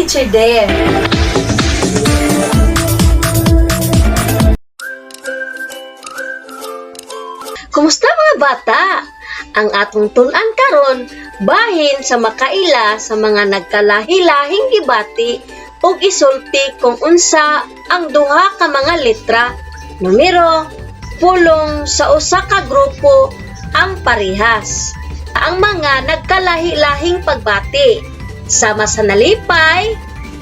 Teacher Dare. Kumusta, mga bata? Ang atong tun-an karon bahin sa makaila sa mga nagkalahi-lahing gibati ug isulti kung unsa ang duha ka mga letra, numero, pulong sa usa ka grupo ang parehas. Ang mga nagkalahi-lahing pagbati sama sa nalipay,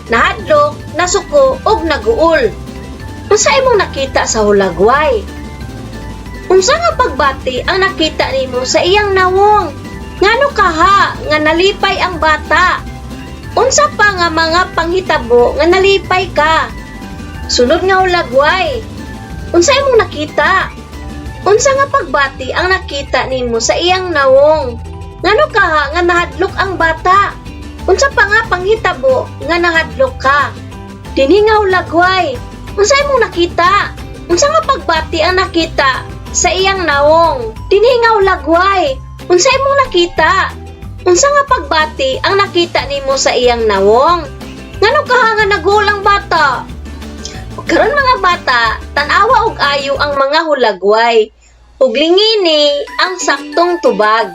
nahadlok, nasuko ug naguol. Unsa imong nakita sa hulagway? Unsa nga pagbati ang nakita nimo sa iyang nawong? Ngano kaha nga nalipay ang bata? Unsa pa nga mga panghitabo nga nalipay ka? Sunod nga hulagway. Unsa imong nakita? Unsa nga pagbati ang nakita nimo sa iyang nawong? Ngano kaha nga nahadlok ang bata? Unsa pa nga panghitabo nga nahadlok ka? Dinhi nga hulagway. Unsa imong nakita? Unsa nga pagbati ang nakita sa iyang nawong? Dinhi nga hulagway. Unsa imong nakita? Unsa nga pagbati ang nakita nimo sa iyang nawong? Ngano kaha nga naguol ang bata? Karon, mga bata, tan-awa og ayo ang mga hulagway ug lingini ang saktong tubag.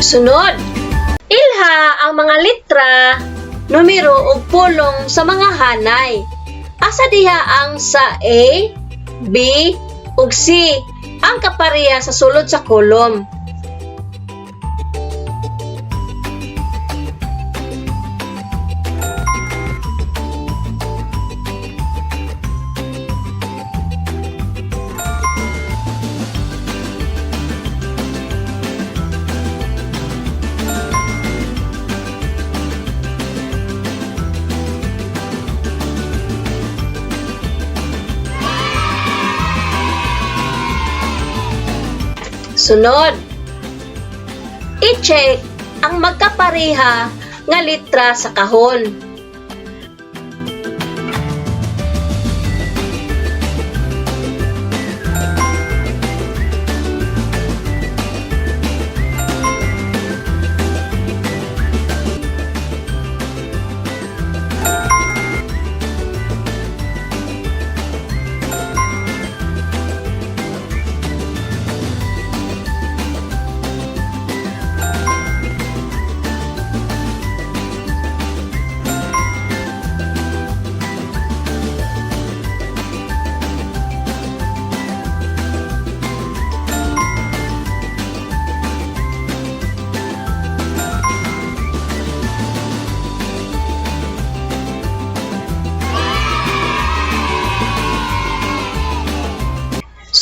Sunod, ilha ang mga litra, numero ug pulong sa mga hanay. Asa diha ang sa A, B ug C ang kapareha sa sulod sa kolom? Sunod, i-check ang magkapareha nga litra sa kahon.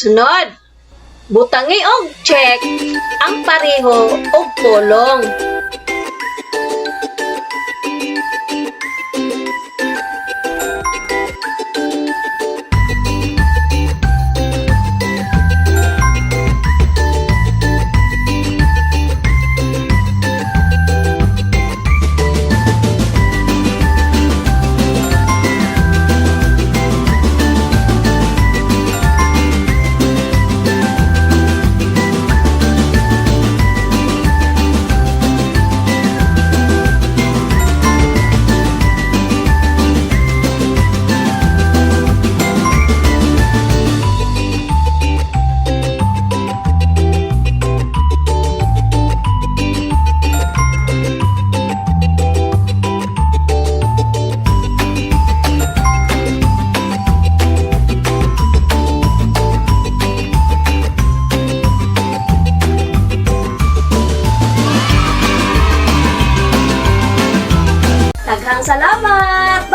Sunod, butangi og check ang pareho og pulong. Daghang salamat,